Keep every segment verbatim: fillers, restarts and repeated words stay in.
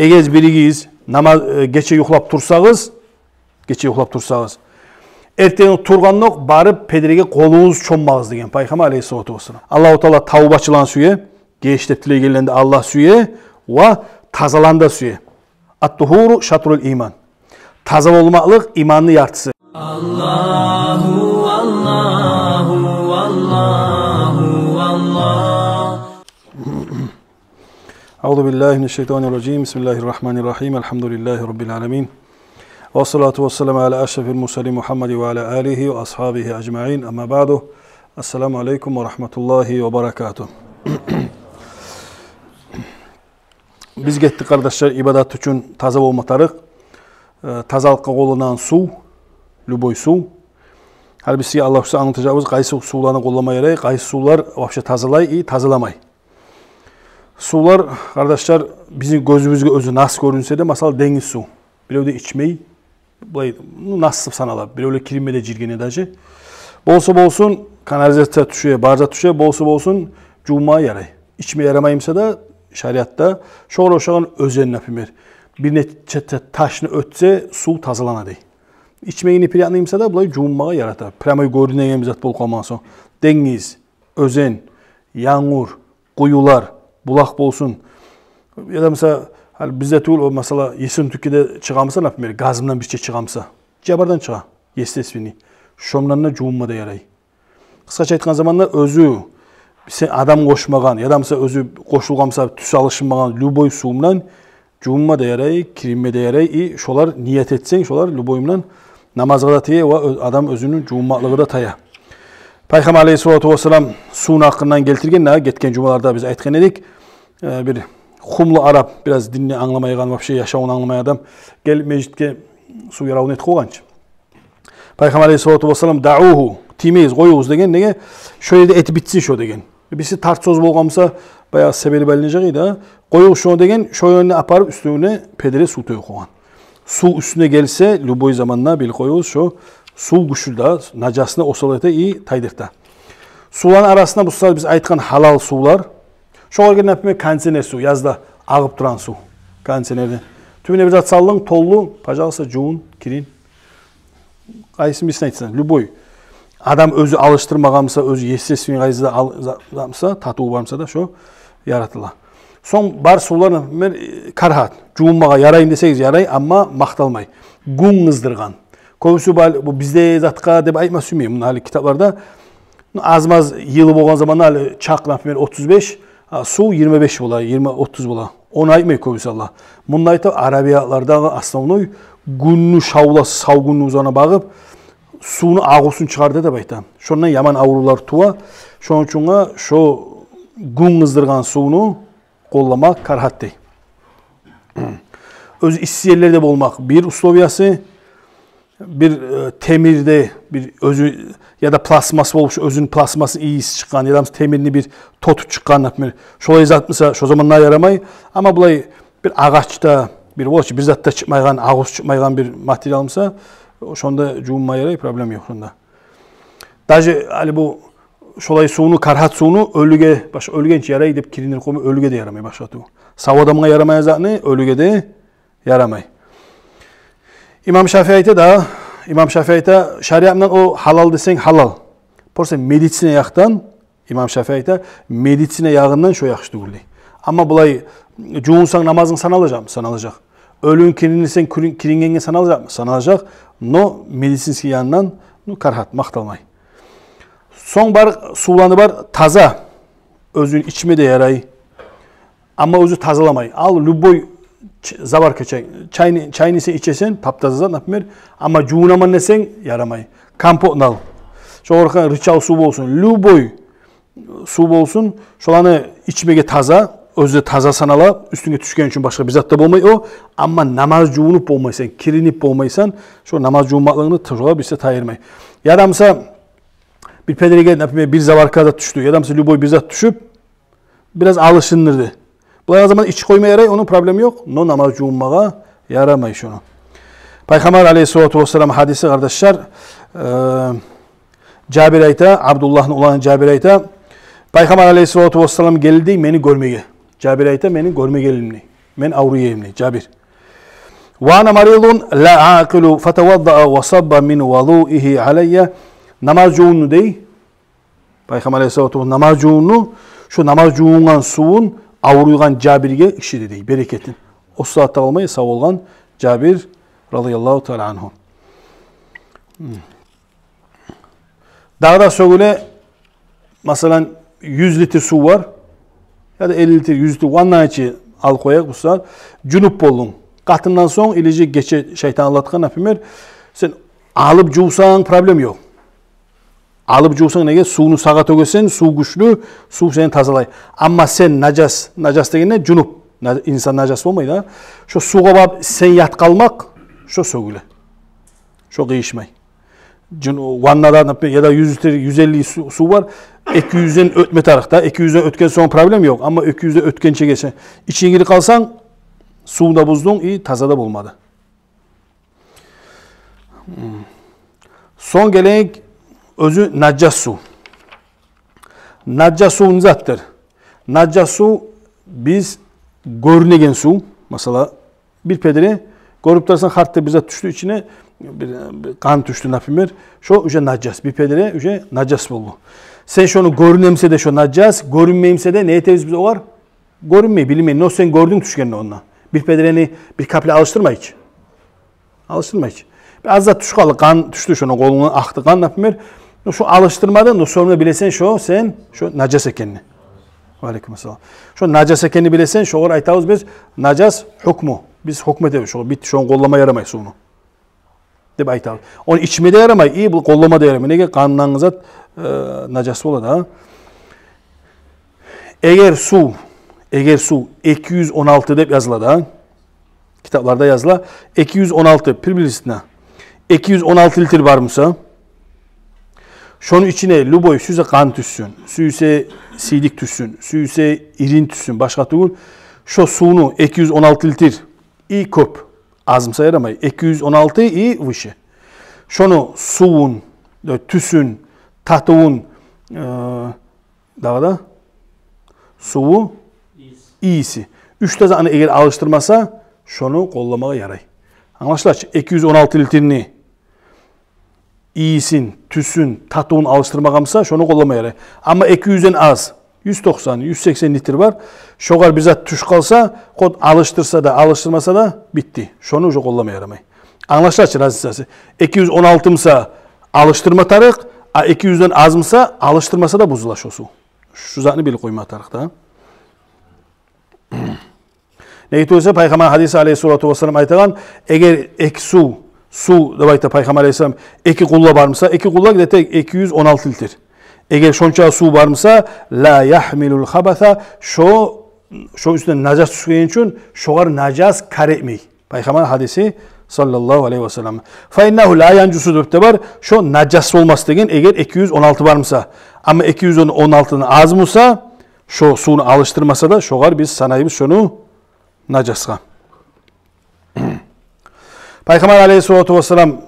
Эгер биригиз намаз, э, гече юхлап турсагъыз, гече юхлап турсагъыз, эртен тургъандокъ барып педреге къолугъуз чоммагъыз деген Пайхаммар алейгьиссалату вассалам. Аллагьу Таала тавбачыланы сюе, геч деп тилегенлени де Аллагь сюе ва тазаланы да сюе. Ат-тугьуру шатрул иман. Таза болмакълыкъ иманны яртысы. Аллагьу, Аллагьу, Аллагьу, Аллагь. أعوذ بالله من الشيطان الرجيم. بسم الله الرحمن الرحيم. الحمد لله رب العالمين. والصلاة والسلام على أشرف المرسلين محمد وعلى آله وأصحابه أجمعين. أما بعد. السلام عليكم ورحمة الله وبركاته. Биз гетдик, къардашлар, ибадат учун таза болма тарыкъ. Э, тазалыкъгъа къолланагъан сув, любой сув. Гьали биз сизге Аллагь буюрса англатажакъбыз, къайсы сувланы къоллама ярай, къайсы сувлар вообще тазалай и тазаламай. Сувлар, къардашлар, бизин гёзюбюзге оьзю нас гёрюнсе де, масала, денгиз сув. Биревде ичмей, булай, ну, нас деп санала, биревлер киринме де жибере даже. Болса болсун, канализация тюше, бар зат тюше, болса болсун, жувунмагъа ярай. Ичме ярамай буса да, шариатда, шогъар ошагъан оьзен, например, бир нече ташны оьтсе, сув тазалана дей. Ичмеге неприятный буса да, булай жувунмагъа ярата. Прямой гёрюнеген бир зат болуп къалмагъан сонг. Денгиз, оьзен, янгур, къуюлар, булакъ болсун. Яда, мисал, гьали бизде тюгюл, о, масала, Ессентукиде чыгъа буса, например, газындан бирче чыгъа буса, жабардан чыгъа, естественный. Шондан да жувунма да ярай. Къысгъача айтгъан заманда, оьзю сен адам къошмагъан, яда, мисал, оьзю къошулгъан буса, тюс алышынмагъан любой сув булан жувунма да ярай, киринме де ярай. И шолар, ният этсенг, шолар любой булан намазгъа да тие ва оь-, адам оьзюню жувунмакълыгъы да тая. Пайхаммар алейгьиссалату вассалам сувну гьакъындан гелтирген, да гетген жумаларда биз айтгъан эдик. Э, бир хумлу арап, бираз динни англамайгъан, вообще яшавун англамайгъан адам гелип межитге сув яравун этип къойгъан чы. Пайхаммар алейгьиссалату вассалам: «Даугьу, тиймегиз, къоюгъуз», – деген. Неге? «Шо ерде этип битсин шо», – деген. Бириси тарт сёз болгъан буса, баягъы себелип айланажакъ эди, а? «Къоюгъуз шону», – деген, шо ерин апарып уьстюне педре сув тёгюп къойгъан. Сув уьстюне гелсе, любой заманда билип къоюгъуз, шо сув гючлю да, нажасны осал эте и тайдырта. Сувланы арасында бу сагьат биз айтгъан гьалал сувлар. Шогъар геле, например, кондиционер сув, язда агъып турагъан сув. Кондиционерден тюбюне бир зат салдынг, толду, пожалуйста, жувун, кирин. Къайсын бирисин айтсанг, любой. Адам оьзю алышдырмагъан буса, оьзю естественный къайсы да ал-, за-, за-, буса, татыву бар буса да, шо яратыла. Сонг бар сувлар, например, э, карагьат. Жувунмагъа яраймы десегиз, ярай, амма макъталмай. Гюн къыздыргъан. Кёбюсю бал-, бу бизде затгъа деп айтма сюймей. Муна гьали китапларда, ну, аз-маз йылы болгъан заманда, гьали чакъ, например, отуз беш, а, сув йигирма беш бола, йигирма, отуз бола. Ону айтмай кёбюсю Аллагь. Мунда айта, арабиятлардагъы основной гюнню шавласы, сав гюнню узагъына багъып, сувну агъусун чыгъарды деп айта. Шондан яман аврувлар тува. Шону учун да шо гюн къыздыргъан сувну къоллама карагьат дей. Оьзю исси ерлерде болмакъ бир условиясы, бир, э, темирде, бир оьзю, яда пластмасс болуп, шо оьзюню пластмассын ийиси чыкъгъан, яда темирни бир тоту чыкъгъан, например. Шолай зат буса, шо заманда ярамай. Амма булай бир агъачда, бир вообще бир зат да чыкъмайгъан, агъус чыкъмайгъан бир материал буса, шонда жувунма ярай, проблема ёкъ шонда. Даже гьали бу шолай сувну, карагьат сувну оьлюге, башгъа оьлгенче ярай деп кириндирип къойма, оьлюге де ярамай башгъа тюгюл. Сав адамгъа ярамай затны оьлюге де ярамай. Имам Шафии айта да, имам Шафии айта, шариат булан о гьалал десенг гьалал. Просто медицина якъдан, имам Шафии айта, медицина ягъындан шо яхшы тюгюл дей. Амма булай жувунсанг намазынг саналажакъмы? Саналажакъ. Оьлюнг кириндирсенг, кирин-, кирингенге саналажакъмы? Саналажакъ. Но медицинский ягъындан, ну, карагьат, макъталмай. Сонг бар сувланы бар таза. Оьзюн ичме де ярай. Амма оьзю тазаламай. Ал, любой ч-, заварка чай, чайны, чайны сен ичесен, таптаза зат, например, амма жувунаман десенг, ярамай. Компотну ал. Шогъар къарагъан рычаг сув болсун, любой сув болсун, шоланы ичмеге таза, оьзю де таза санала, уьстюнге тюшген учун башгъа бир зат да болмай о, амма намаз жувунуп болмайсан, киринип болмайсан, шо намаз жувунмакълыгъынгны шогъар бирсе тайдырмай. Яда буса бир педреге, например, бир заварка зат тюшдю, яда буса любой бир зат тюшюп, бираз алышындырды. Булай заман ичип къойма ярай, ону проблема ёкъ, но намаз жувунмагъа ярамай шону. Пайхаммар алейгьиссалату вассалам гьадиси, къардашлар, э, Жабир айта, Абдуллагьны уланы Жабир айта, Пайхаммар алейгьиссалату вассалам гелди мени гёрмеге. Жабир айта, мени гёрме гелдим дей. Мен авруйман, дей Жабир. Ва ана маридун ла акъилу фатаваддаа ва сабба мин вудуигьи алайя. Намаз жувунду, дей Пайхаммар алайгьиссалату вассалам, намаз жувунду, шо намаз жувунгъан сувун авруйгъан Жабирге ичирди, дей, берекетин. О сагьатда къалмай сав болгъан Жабир, радияллагьу таала ангьу. Дагъы да сёгюле, масала, юз литр сув бар, яда элли литр, юз литр, ванна ичи алып къояйыкъ, бу сагьат жунуп болдунг. Къатындан сонг, или же гече шайтан алдатгъан, например, сен алып жувсанг, проблем ёкъ. Алып жувсанг, неге, сувну сагъа тёгесен, сув гючлю, сув сени тазалай. Амма сен нажас, нажас дегенде жунуп, на-, инсан нажас болмай да. Шо сувгъа барып сен ятып къалмакъ, шо сёгюле. Шо къыйышмай. Жун-, ваннада, например, яда юз литр, юз элли су-, сув бар, эки юзден оьтме тарыкъ да, эки юзден оьтген сонг проблем ёкъ. Амма эки юзден оьтгенче гече ичине гирип къалсанг, сувну да буздунг, и таза да болмады. Сонг гелейик оьзю нажас сув. Нажас сув не затдыр? Нажас сув биз гёрюнеген сув. Масала, бир педире гёрюп турасан, гьатта бир зат тюшдю ичине, бир, бир къан тюшдю, например. Шо уже нажас. Бир педире уже нажас болду. Сен шону, гёрюне буса да шо нажас, гёрюнмей буса да, не этебиз биз огъар? Гёрюнмей, билмей. Но сен гёрдюнг тюшгенни онда. Бир педирени бир капля алышдырмайчы. Алышдырмайчы. Бир аз зат тюшюп къалды, къан тюшдю шону къолунгдан, акъды къан, например. Но шо алышдырмады, но сонг билесен шо сен, шо нажас экенни. Ва алейкум ассалам. Шо нажас экенни билесен, шогъар айтабыз биз нажас гьукму. Биз гьукму этебиз шогъар, битди, шону къоллама ярамай сувну деп айтабыз. Ону ичме де ярамай, и бу къоллама да ярамай. Неге? Къандан зат, э, нажас бола да. Эгер сув, эгер сув эки юз он алты деп языла да, китапларда языла, эки юз он алты, приблизительно эки юз он алты литр бар буса, шону ичине любой, сюйсе къан тюшсюн, сюйсе сийдик тюшсюн, сюйсе ирин тюшсюн, башгъа тюгюл, шо сувну, эки юз он алты литр, и кёп, аз буса ярамай, эки юз он алты и выше. Шону сувун, э, тюсюн, татывун, э, дагъы да суву, ийис, ийиси. Уьч де затны эгер алышдырмаса, шону къолламагъа ярай. Англашыла чы, эки юз он алты литрни ийисин, тюсюн, татывун алышдырмагъан буса, шону къоллама ярай. Амма эки юзден аз, юз токъсан, юз сексен литр бар, шогъар бир зат тюшюп къалса, хоть алышдырса да, алышдырмаса да, битди. Шону уже къоллама ярамай. Англашыла чы разницасы. Эки юз он алты буса, алышдырма тарыкъ, а эки юзден аз буса, алышдырмаса да бузула шо сув. Шу затны билип къойма тарыкъ да. Неге тюгюл эсе, Пайхаммар гьадиси алейгьиссалату вассалам айтагъан, эгер эки сув, сув деп айта Пайхаммар алейгьиссалам, эки къулла бар буса, эки къулла, где-то эки юз он алты литр. Эгер шонча сув бар буса, ла ягьмилул хабаса, шо, шо уьстюне нажас тюшгени учун, шогъар нажас кар этмей. Пайхаммар гьадиси, саллаллагьу алейгьи ва саллам. Фа иннагьу ла янжусу деп де бар, шо нажас болмас деген, эгер эки юз он алты бар буса. Амма эки юз он алтыдан аз буса, шо сувну алышдырмаса да, шогъар биз санайбыз шону нажасгъа. Пайхаммар алейгьиссалату вассалам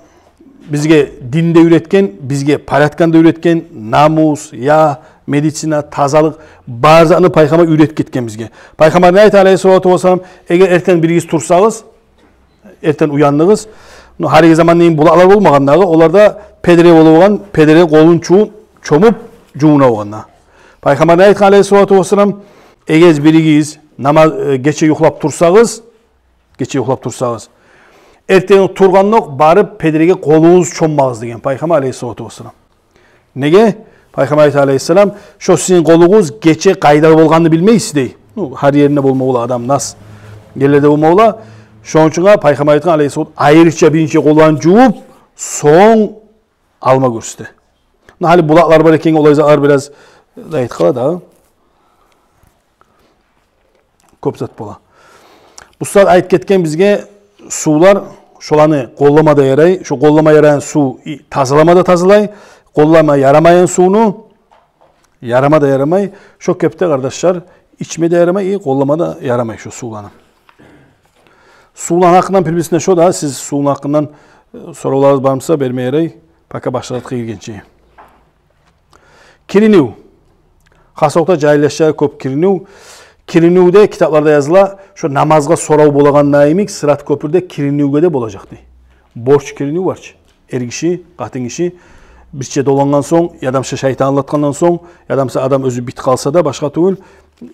бизге дин де уьйретген, бизге порядканы да уьйретген, намус, я, медицина, тазалыкъ, бар затны Пайхаммар уьйретип гетген бизге. Пайхаммар не айта алейгьиссалату вассалам? Эгер эртен биригиз турсагъыз, эртен уяндыгъыз. Ну, гьалиги заманда йимик булакълар болмагъан дагъы, оларда педире бола болгъан, педире къолун чу-, чомуп жувуна болгъан да. Пайхаммар не айтгъан алейгьиссалату вассалам? Эгер биригиз намаз, э, гече юхлап турсагъыз, гече юхлап турсагъыз, эртен тургъандокъ барып педиреге къолугъуз чоммагъыз деген Пайхаммар алейгьиссалату вассалам. Неге? Пайхаммар айта алейгьиссалам, шо сизин къолугъуз гече къайда болгъанны билмейсиз дей. Ну, гьар еринде болма бола адам, нас ерлерде болма бола. Шону учун Пайхаммар айтгъан алейгьиссалам, айрыча биринчи къолларын жувуп, сонг алма гёрсете. Ну, гьали булакълар бар экен, олай затлар бираз да айтып къала да. Кёп зат бола. Бу сагьат айтып гетген бизге сувлар, шоланы къоллама да ярай, шо къоллама ярайгъан сув и тазалама да тазалай, къоллама ярамайгъан сувну, ярама да ярамай, шо кепде, къардашлар, ичме де ярамай, и къоллама да ярамай шо сувланы. Сувланы гьакъындан, приблизительно шо да, сиз сувну гьакъындан, э, соравларыгъыз бар буса, берме ярай, пока башгъа затгъа гиргенче. Киринив. Хасокъда жагьиллеге кёп киринив. Киринивде китапларда языла, шо намазгъа сорав болагъанда йимик, Сырат кёпюрде киринивге де болажакъ дей. Борч киринив бар чы. Эркиши, къатынгиши бирче долангъан сонг, ядамса шайтан алдатгъандан сонг, ядамса адам оьзю битип къалса да, башгъа тюгюл,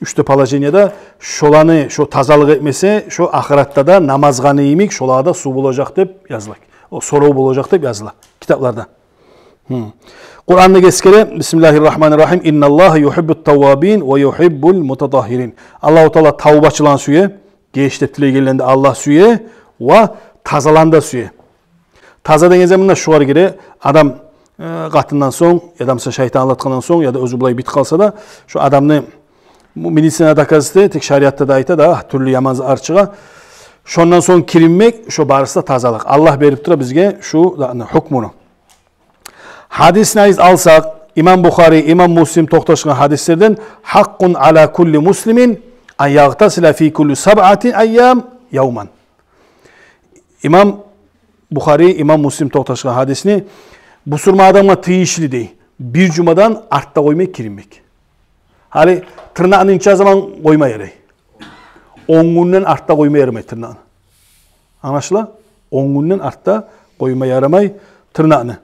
уьч де положенияда шоланы, шо тазалыкъ этмесе, шо ахыратда да намазгъаны йимик, шолагъа да сув болажакъ деп языла. О сорав болажакъ деп языла китапларда. Къуранда гесгере: «Бисмиллагьи ррагьмани ррагьим. Инналлагьа югьиббут таввабин ва югьиббул мутатагьгьирин». Аллагьу Таала тавбачыланы сюе, геч деп тилегенлени де Аллагь сюе, ва тазаланы да сюе. Таза деген заманда шогъар гире адам, э, къатындан сонг, ядамса шайтан алдатгъандан сонг, яда оьзю булай битип къалса да, шо адамны, бу медицина доказывает, тек шариатда да айта да, тюрлю яман зат чыгъа. Шондан сонг киринмек, шо барысы да тазалыкъ. Аллагь берип тура бизге шу затны, гьукмуну. Гьадисни айыз алсакъ, имам Бухари, имам Муслим токъташгъан гьадислерден: «Гьакъкъун аля кулли муслимин ан ягътасила фи кулли сабъати айям явман». Имам Бухари, имам Муслим токъташгъан гьадисни, бусурман адамгъа тийишли дей, бир жумадан артда къоймай киринмек. Гьали тырнакъны нече заман къойма ярай? Он гюнден артда къойма ярамай тырнакъны. Англашыла? Он гюнден артда къойма ярамай тырнакъны.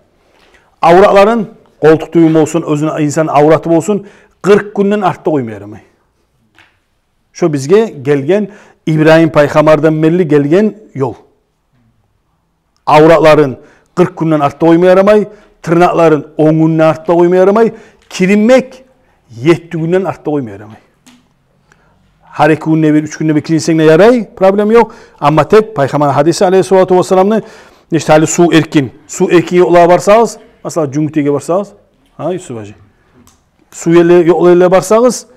Авратларын, къолтукъ тюбюн болсун, оьзюню, инсан авраты болсун, къыркъ гюнден артда къойма ярамай. Шо бизге гелген, Ибрагьим пайхаммардан берли гелген ёл. Авратларын къыркъ гюнден артда къойма ярамай, тырнакъларын он гюнден артда къойма ярамай, киринмек етти гюнден артда къойма ярамай. Гьар эки гюнде бир, уьч гюнде бир киринсенг де ярай, проблема ёкъ. Амма тек Пайхаммар гьадиси, алейгьиссалату вассаламны, нечик гьали сув эркин. Сув эркин ёкълагъа барсагъыз, масала, Жюнгютейге барсагъыз, гьа, Юсуп гьажи. Сув ерле, ёкъ ерлеге барсагъыз,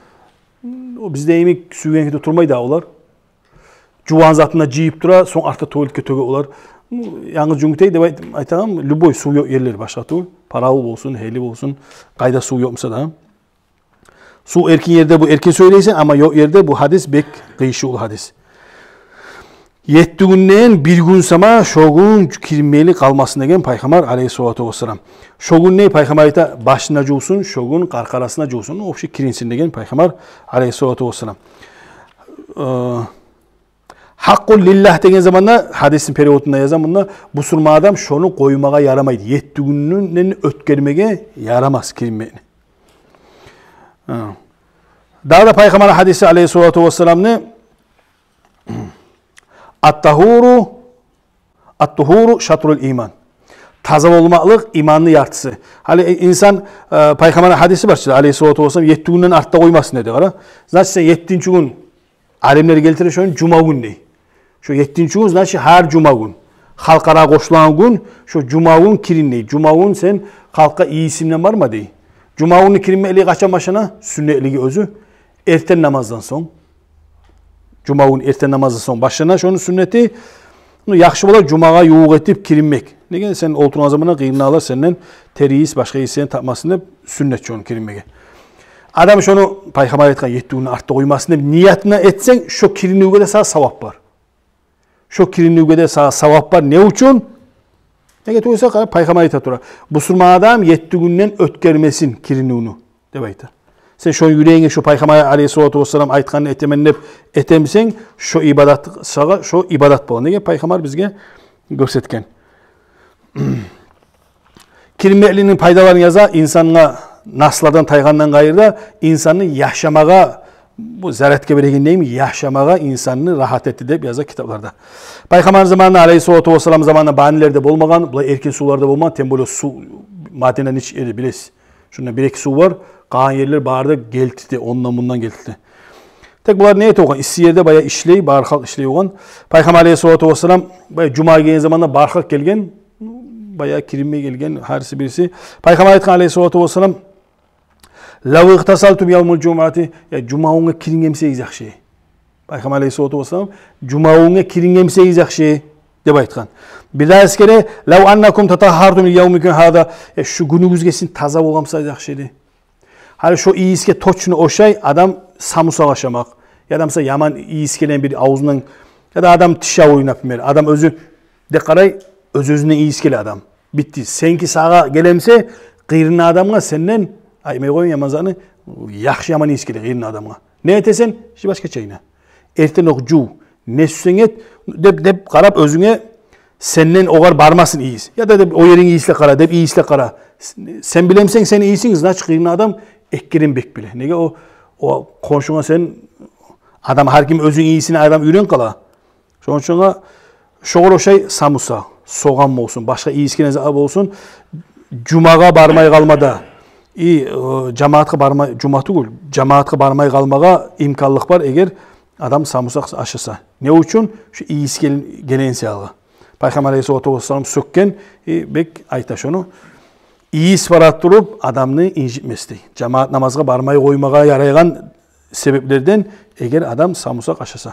о бизде йимик сюйген кюйде турмай да олар. Жувгъан затын да жыйып тура, сонг артда туалетге тёге олар. Янгыз Жюнгютей деп айт-, айтагъан, любой сув ёкъ ерлер, башгъа тюгюл. Паравул болсун, гьели болсун, къайда сув ёкъ буса да. Сув эркин ерде бу эркин сёйлейсен, амма ёкъ ерде бу гьадис бек къыйышывлу гьадис. Етти гюнден бир гюн сама шо гюн киринмейли къалмасын деген Пайхаммар, алейгьиссалату вассалам. Шо гюн не Пайхаммар айта, башына жувсун, шо гюн къаркъарасына жувсун, вообще киринсин деген Пайхаммар, алейгьиссалату вассалам. Э, «Гьакъкъун лиллагь» деген заманда, гьадисни переводунда яза мунда, бусурман адам шону къоймагъа ярамайды. Етти гюнден оьтгермеге ярамас киринмекни. Гьа. Дагъы да Пайхаммар гьадиси, алейгьиссалату вассаламны: «Ат-тагьуру, ат-тугьуру шатрул иман». Таза болмакълыкъ иманны яртысы. Гьали, э, инсан, э, Пайхаммар гьадиси бар чы, алейгьиссалату вассалам, етти гюнден артда къоймасын деди, къара. Значит, сен еттинчи гюн, алимлер гелтире шону жума гюн дей. Шо еттинчи гюн, значит, гьар жума гюн. Халкъгъа къошулагъан гюн, шо жума гюн кирин дей. Жума гюн сен халкъгъа ийисинден барма дей. Жума гюнню киринмеклиги къачан башлана? Сюннетлиги оьзю эртен намаздан сонг. Жума гюн эртен намаздан сонг башлана шону сюннети. Ну, яхшы бола жумагъа ювукъ этип киринмек. Неге, сен олтургъан заманда къырыйынгдагъылар сенден тер ийис, башгъа ийис сени тапмасын деп, сюннет шону киринмеге. Адам шону, Пайхаммар айтгъан, етти гюнден артда къоймасын деп ниятына этсенг, шо киринивге де сагъа савап бар. Шо киринивге де сагъа савап бар. Не учун? Неге тюгюл буса, къара, Пайхаммар айта тура: «Бусурман адам етти гюнден оьтгермесин киринивню», — деп айта. Сен шону юрегинге, шо Пайхаммар, алейгьиссалату вассалам, айтгъанны этемен деп этемисен, шо ибадат сагъа, шо ибадат бола. Неге, Пайхаммар бизге гёрсетген. Киринмекликни пайдаларын яза, инсангъа наслардан тайгъандан къайры да, инсанны яшамагъа, бу зарядка береген дейми, яшамагъа инсанны рагьат этди деп яза китапларда. Пайхаммар заманында, алейгьиссалату вассалам заманында банилер де болмагъан, булай эркин сувлар да болмагъан, тем более сув, Мадина нечик эди, билесиз. Шунда бир-эки сув бар, къалгъан ерлер бары да гелтиди, ондан-мундан гелтиди. Тек булар не эте болгъан? Исси ерде баягъы ишлей, бары халкъ ишлей болгъан. Пайхаммар, алейгьиссалату вассалам, баягъы жума гелген заманда бары халкъ гелген, баягъы киринмей гелген, гьариси-бириси. Пайхаммар айтгъан, алейгьиссалату вассалам: «Лав игътасалтум явмал жумуати», я, жума гюнге киринген бусагъыз яхшы. Пайхаммар, алейгьиссалату вассалам, жума гюнге киринген бусагъыз яхшы деп айтгъан. Бир дагъы эсгере: «Лав аннакум татагьгьартум ли явмикум гьаза», э, шу гюнюгюзге сиз таза болгъан бусагъыз яхшы эди. Гьали шо ийисге точно ошай адам самурсакъ ашамакъ, яда, масала, яман ийис гелеген бир авзундан, яда адам тишевой, например, адам оьзю де къарай, оьз-оьзюнден ийис геле адам. Битди. Сеники сагъа геле буса, къырыйындагъы адамгъа сенден, айтмай къоюн яман затны, яхшы яман ийис геле къырыйындагъы адамгъа. Не этесен? Жибашгъа чайна. Эртен окъ жув. Не сюйсенг эт, деп, деп къарап оьзюнге, сенден огъар бармасын ийис. Яда деп о еринг ийислеп къара, деп ийислеп къара. Сен билемисен сени ийисинг, значит, къырыйынгда адам эки керен бек биле. Неге о, о хоншунга сен, адам, гьар ким оьзюню ийисине адам уьйренип къала. Шону учун шогъар ошай самурсакъ, согъан болсун, башгъа ийис гелеген зат болсун, жумагъа бармай къалмагъа, и, э, жамаатгъа бармай, жума тюгюл, жамаатгъа бармай къалмагъа имканлыкъ бар, эгер адам самурсакъ ашаса. Не учун? Шу ийис гел-, гелеген саялы. Пайхаммар алейгьиссалату вассалам сёкген, и бек айта шону. Ийис бара туруп адамны инжитмес дей. Жамаат намазгъа бармай къоймагъа ярайгъан себеплерден, эгер адам самурсакъ ашаса.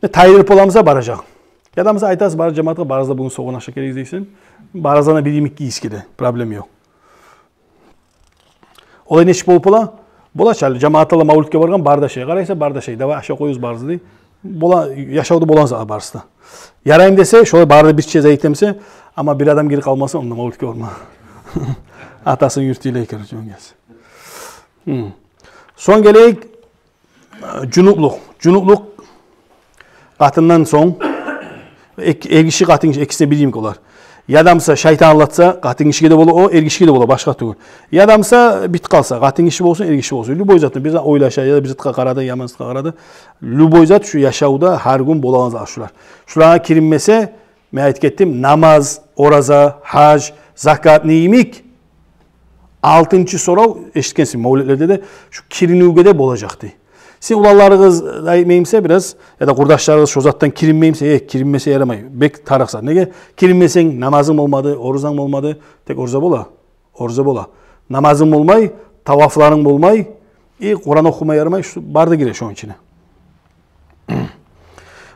Э, тайдырып боламыса баражакъ. Яда мисал айтасыз, бар жамаатгъа, барыгъыз да бугюн согъан аша гелигиз дейсен. Барыгъыздан да бир йимик ийис геле, проблема ёкъ. Олай нечик болуп бола? Бола чы, гьали жамаатла мавлитге баргъан, бары да шай. Къарайса, бары да шай. Давай, аша къоюгъуз барыгъыз дей. Бола, яшавда болгъан зат барысы да. Яраймы десе, шолай бары да бирче зат этемисе, амма бир адам гирип къалмаса, онда мавлитге барма. Атасыны юрту йылай экен, жон гелсе. Гьм. Сонг гелейик, э, жунуплукъ. Жунуплукъ къатындан сонг, эк-, эргиши, къатынгиши, экисине бир йимик олар. Яда мисал шайтан алдатса, къатынгишиге де бола о, эргишиге де бола, башгъа тюгюл. Яда мисал битип къалса, къатынгиши болсун, эргиши болсун. Любой затны, бир зат ойлаша, яда бир затгъа къарады, яман затгъа къарады. Любой зат шу яшавда гьар гюн болагъан зат шулар. Шулагъа киринмесе, мен айтып гетдим, намаз, ораза, гьаж, закат не йимик? Алтынчы сорав, эшитгенсиз мавлетлерде де, шу киринивге де болажакъ дей. Сен уланларыгъыз да айтмаймыса бираз, яда къурдашларыгъыз шо затдан киринмеймисе, э, киринмесе ярамай. Бек тарыкъ зат. Неге? Киринмесенг, намазынг болмады, оразанг болмады, тек ораза бола. Ораза бола. Намазынг болмай, тавафларынг болмай, и Къуран охума ярамай, шу бары да гире шону ичине.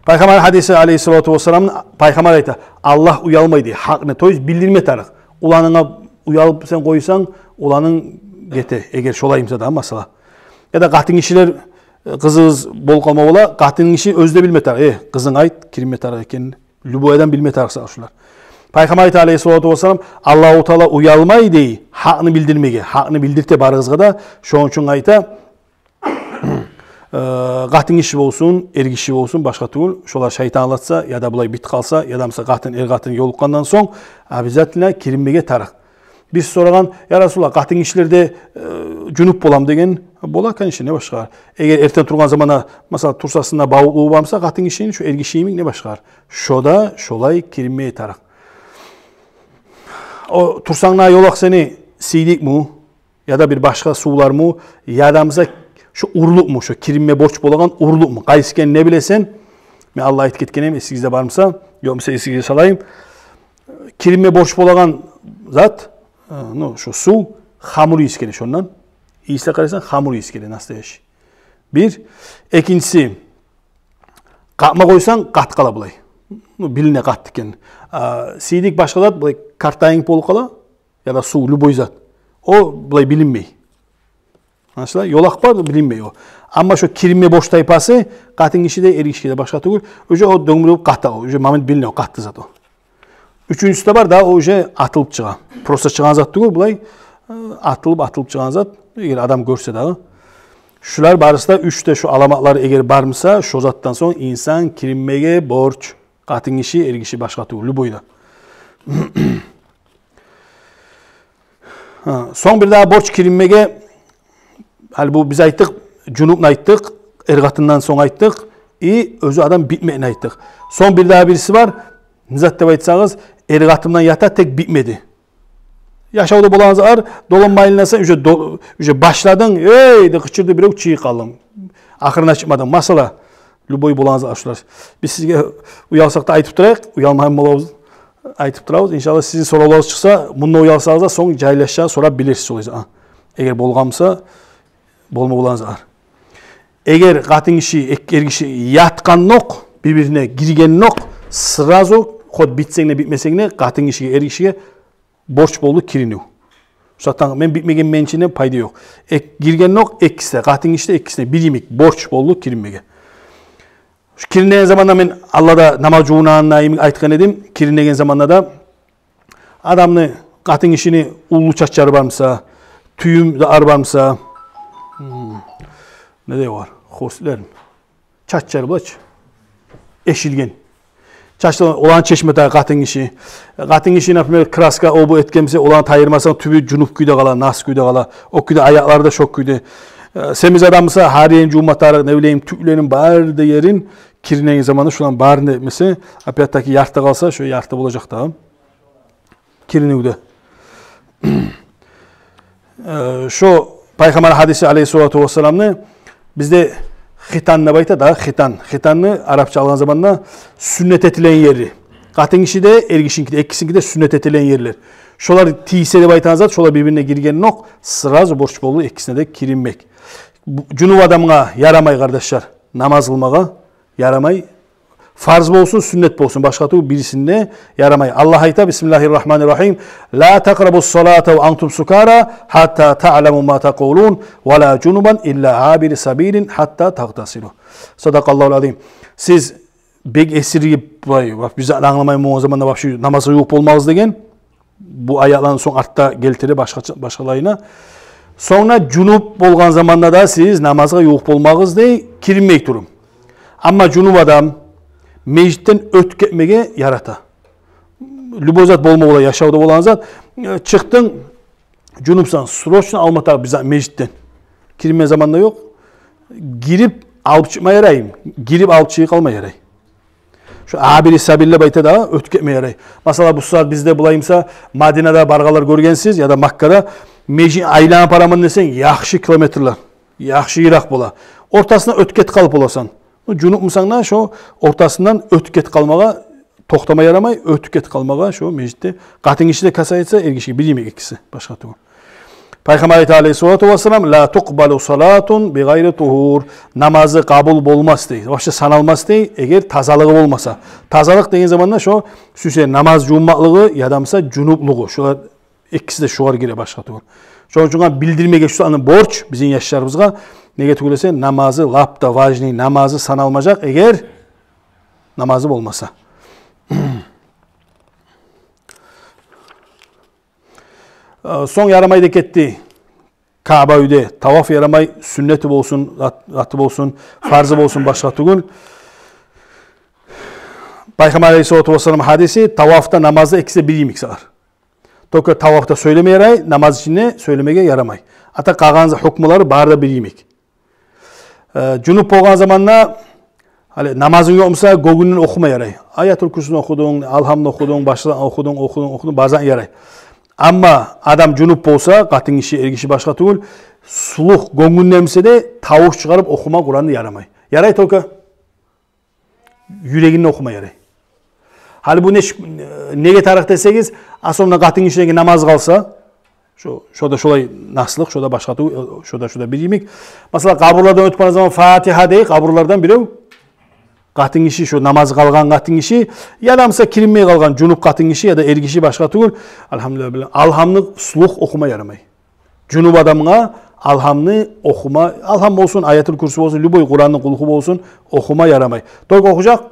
Пайхаммар гьадиси алейгьиссалату вассалам, пайхаммар айта, Аллагь уялмай дей гьакъны, то есть билдирме тарыкъ. Уланынга уялып сен къойсанг, уланынг гете, эгер шолай буса да масала. Яда къатынгишилер, э, къызыгъыз болуп къалма бола, къатынгиши оьзю де билме тарыкъ. Э, къызынга айт, киринме тарыкъ экенин. Любой адам билме тарыкъ зат шулар. Пайхаммар айта алейгьиссалату вассалам, Аллагьу Таала уялмай дей гьакъны билдирмеге. Гьакъны билдирте барыгъызгъа да, шону учун айта, э, къатынгиши болсун, эргиши болсун, башгъа тюгюл, шолар шайтан алдатса, яда булай битип къалса, яда мисал къатын, эр-къатын ёлукъгъандан сонг, обязательно киринмеге тарыкъ. Биз сорагъан, я Расулуллагь, къатынгишилер де, э, жунуп боламы деген, бола, конечно, не башгъа. Эгер эртен тургъан заманда, масала, турсасында бавукълугъу бармыса, къатынгишини, шу эргиши йимик, не башгъа. Шо да шолай киринмеге тарыкъ. О турсанг да ёлакъ сени сийдикми, яда бир башгъа сувлармы, яда мисал шу урлукъму, шу киринме борч болагъан урлукъму? Къайсы экенин не билесен? Мен алда айтып гетгенмен, эсигизде бармыса, ёкъмуса эсигизге салайым. Киринме борч болагъан зат, э, ну, шу сув, хамур ийис геле шондан. Ийислеп къарасанг, хамур ийис геле, настоящий. Бир. Экинчиси, къатма къойсанг, къатып къала булай. Ну, билине къатты экен. А, сийдик башгъа зат, булай картайынг болуп къала, яда сув, любой зат. О булай билинмей. Англашыла? Ёлакъ бар, билинмей о. Амма шу киринме борч тайпасы, къатынгиши де, эргиши де, башгъа тюгюл, уже о дёнгюлюп къата о, уже момент билине о, къатты зат о. Уьчюнчюсю де бар да, о уже атылып чыгъа. Просто чыгъагъан зат тюгюл, булай, э, атылып, атылып чыгъагъан зат, эгер адам гёрсе дагъы. Шулар барысы да, уьч де шу аламатлар эгер бармыса, шо затдан сонг инсан киринмеге борч. Къатынгиши, эргиши, башгъа тюгюл, любой да. Гьа, сонг бирдагъы борч киринмеге, гьали бу биз айтдыкъ, жунупну айтдыкъ, эр-къатындан сонг айтдыкъ, и оьзю адам битмекни айтдыкъ. Сонг бирдагъы бириси бар, не зат деп айтсагъыз, эр-къатындан ята, тек битмеди. Яшавда болагъан зат, доланма айланасан, уже до-, уже башладынг, «Эй!» деп къычырды бирев, чыгъып къалдынг. Ахырына чыкъмадынг. Масала, любой болагъан зат шулар. Биз сизге уялсакъ да айтып турайыкъ, уялмайгъан болабыз, айтып турабыз. Иншаллагь, сизин соравларыгъыз чыкъса, мунда уялсагъыз да, сонг жайлашса сорап билерсиз шолай зат. Эгер болгъан буса, болма болагъан зат. Эгер къатынгиши, эк-, эргиши ятгъандокъ, бир-бирине гиргендокъ, сразу, хоть битсенг де, битмесенг де, къатынгишиге, эргишиге борч болду киринив. Шо затдан мен битмегенмен ичинде пайда ёкъ. Эк-, гиргендокъ экиси де, къатынгиши де, экиси де бир йимик борч болду киринмеге. Шу киринеген заманда мен алда да намаз жувунагъанда йимик айтгъан эдим, киринеген заманда да адамны, къатынгишини уллу чачлары бармыса, тюйюм де ары бармыса, гьм, не де бар, Хурслерим. Чачлар булай чы. Эшилген. Чачлар, оланы чечме тарыкъ къатын гиши. Къатын гиши, например, краска, о бу этген буса, оланы тайдырмасанг, тюбю жунуп кюйде къала, нас кюйде къала. О кюйде аякълары да шо кюйде. Э, семиз адам буса, гьар ерин жувма тарыкъ, не билейим, тюклерин, бары да ерин, киринеген заманда шуланы барын да этмесе, опять-таки ярты къалса, шо ярты болажакъ дагъы. Киринивде. Э, шо Пайхаммар гьадиси алейгьиссалату вассаламны, бизде хитан деп айта да, хитан. Хитанны арапча алгъан заманда сюннет этилген ери. Къатын гиши де, эр гишиники де, экисиники де сюннет этилген ерлер. Шолар тийсе деп айтагъан зат, шолар бир-бирине гиргенокъ, сразу борч болду экисине де киринмек. Бу, жунуп адамгъа ярамай, къардашлар, намаз къылмагъа ярамай. Фарз болсун, сюннет болсун, башгъа тюгюл бирисинде ярамай. Аллагь айта: «Бисмиллагьи ррагьмани ррагьим. Ла такърабу ссалата ва антум сукара, гьатта таъламу ма такъулун, ва ла жунубан илла абири сабилин, гьатта тагътасилу». Садакъаллагьул азим. Сиз бек эсиргип, вай, вай, биз англамай болгъан заманда вообще намазгъа ювукъ болмагъыз деген. Бу аятланы сонг артда гелтире башгъача, башгъалайына. Сонг да жунуп болгъан заманда да сиз намазгъа ювукъ болмагъыз дей, киринмей туруп. Амма жунуп адам межитден оьтюп гетмеге ярата. Любой зат болма бола, яшавда болагъан зат. Э, чыкъдынг, жунупсан, срочно алма тарыкъ бир зат межитден. Киринме заманда ёкъ. Гирип алып чыкъма ярай. Гирип алып чыгъып къалма ярай. Шо абири сабил деп айта да, оьтюп гетме ярай. Масала, бу сагьат бизде булай буса, Мадинада баргъанлар гёргенсиз, яда Маккада, межит айланып бараман десенг, яхшы километрлер, яхшы йыракъ бола. Ортасына оьтюп гетип къалып боласан. Жунупмусан да, шо ортасындан оьтюп гетип къалмагъа, токътама ярамай, оьтюп гетип къалмагъа шо межитде. Къатын гиши де касается, эр гиши, бир йимик экиси, башгъа тюгюл. Пайхаммар айта алейгьиссалату вассалам: «Ла тукъбалу салатун би гъайри тугьур». Намазы къабул болмас дей, вообще саналмас дей, эгер тазалыгъы болмаса. Тазалыкъ деген заманда шо сюйсе намаз жувунмакълыгъы, яда буса жунуплугъу. Шолар экиси де шогъар гире, башгъа тюгюл. Шону учун билдирмеге шу саны борч бизин яшларыбызгъа. Неге тюгюл эсе, намазы лап да важный, намазы саналмажакъ, эгер намазы болмаса. Э, сонг ярамай деп гетди. Каъба уьйде таваф ярамай, сюннети болсун, зат-, заты болсун, фарзы болсун, башгъа тюгюл. Пайхаммар алейгьиссалату вассалам гьадиси: тавафда, намазда экиси де бир йимик сагъар. Только тавафда сёйлеме ярай, намаз ичинде сёйлемеге ярамай. Ата къалгъан гьукмулары бары да бир йимик. Э, жунуп болгъан заманда, гьали намазынг ёкъ буса, гёнгюнден охума ярай. Аятул Курсини охудунг, Алгьамны охудунг, башгъа охудунг, охудунг, охудунг, барзан ярай. Амма адам жунуп болса, къатын гиши, эр гиши, башгъа тюгюл, слух, гёнгюнден буса да, тавуш чыгъарып охума Къуранны ярамай. Ярай только юрегинде охума ярай. Гьали бу не, неге тарыкъ десегиз, особенно къатын гишилеге намаз къалса, шо, шо да шолай наслыкъ, шо да башгъа тюгюл, шо да, шо да бир йимик. Масала, къабурлардан оьтюп барагъан заман Фатигьа дей, къабурлардан бирев, къатын гиши, шо намаз къалгъан къатын гиши, яда буса киринмей къалгъан жунуп къатын гиши, яда эр гиши, башгъа тюгюл, альгьамдулиллагь, биле, Алгьамны слух охума ярамай. Жунуп адамгъа Алгьамны охума, Алгьам болсун, Аятул Курси болсун, любой Къуранны, Къулгьу болсун, охума ярамай. Только охужакъ,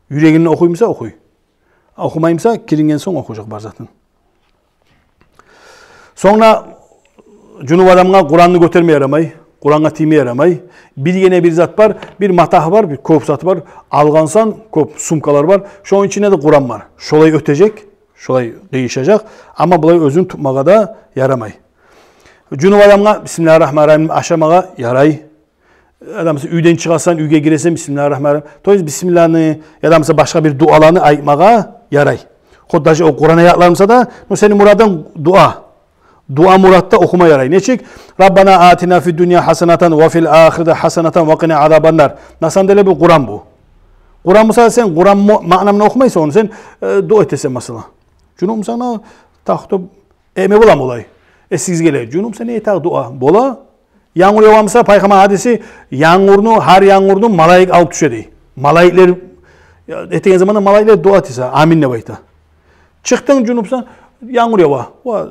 юрегинде охуй буса, охуй. Охумай буса, киринген сонг охужакъ бар затын. Сонг да жунуп адамгъа Къуранны гётерме ярамай, Къурангъа тийме ярамай. Бир гене бир зат бар, бир матагь бар, бир кёп зат бар. Алгъансан, кёп сумкалар бар. Шону ичинде де Къуран бар. Шолай оьтежек. Шолай къыйышажакъ. Амма булай оьзюн тутмагъа да ярамай. Жунуп адамгъа бисмиллагьи ррагьмани ррагьим ашамагъа ярай. Яда буса уьйден чыгъасан, уьйге гиресен, бисмиллагьи ррагьмани ррагьим. То есть бисмиллагьны, яда буса башгъа бир дуаланы айтмагъа ярай. Хоть даже о Къуран аятлар буса да, ну, сени мурадынг дуа. Дуа муратда охума ярай. Нечик? «Раббана атина фид дунья гьасанатан ва фил ахирати гьасанатан ва къина азабан нар». На самом деле бу Къуран бу. Къуран буса, сен Къуран мо-, маънамны охумайсан ону, сен, э, дуа этесен масала. Жунупмусан, тахта этме боламы олай? Эсигиз геле, жунупсан, эт дагъы дуа. Бола. Янгур явамуса, Пайхаммар гьадиси, янгурну, гьар янгурну малайик алып тюше дей. Малайиклер, я, этеген заманда малайиклер дуа этесе, амин деп айта. Чыкъдынг, жунупсан, янгур ява. Ва,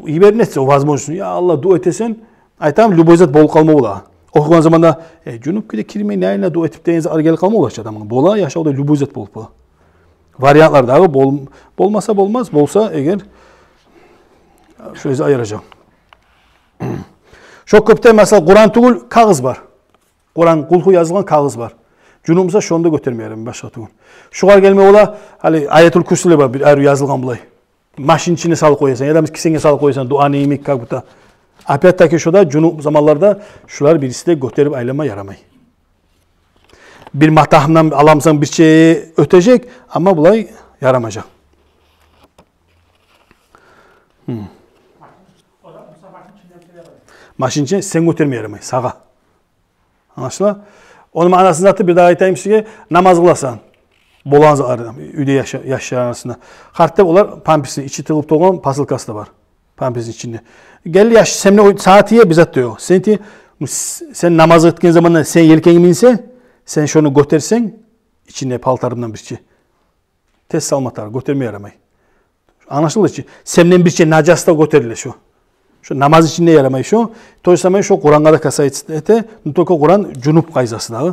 йибер, нетсе, о возможность. Я Аллагь, дуа этесен, айтам, любой зат болуп къалма бола. Охугъан заманда, э, жунуп кюйде киринмей, не айна дуа этип деген зат гелип къалма бола чы адамгъа. Бола, яшавда любой зат болуп къала. Вариантлар дагъы бол-, болмаса болмас, болса эгер, шо эсе айыражакъ. Шо кёпде, масала, Къуран тюгюл, кагъыз бар. Къуран, Къулгьу язылгъан кагъыз бар. Жунуп буса, шону да гётерме ярамай, башгъа тюгюл. Шогъар гелме бола, гьали Аятул Кюрсюлер бар, бир айры язылгъан булай. Машин ичине салып къоясан, яда кисенге салып къоясан, дуаны йимик, как будто. Опять-таки шо да жунуп заманларда шолар бириси де гётерип айланма ярамай. Бир матагьындан аламсан, бирче оьтежек, амма булай ярамажакъ. Гьм. Машин ичине сен гётерме ярамай, сагъа. Англашыла? Ону маънасын заты бир дагъы айтайым сизге, намаз къыласан. Болагъан затлар, уьйде яш-, яшлар арасында. Къарт деп олар памперсни ичи тыгъылып тургъан посылкасы да бар. Памперсни ичинде. Гелди яш, сен де ой-, сагъа тие, бир зат да ёкъ. Сен тие, ну, с-, сен намаз этген заманда сен елкенге минсе, сен шону гётерсенг, ичинде палтарындан бирче. Тез салма тарыкъ, гётерме ярамай. Англашылды чы? Сенден бирче нажас да гётериле шо. Шо намаз ичинде ярамай шо. То же самое шо Къурангъа да касается эте, но только Къуран жунуп къайдасы дагъы.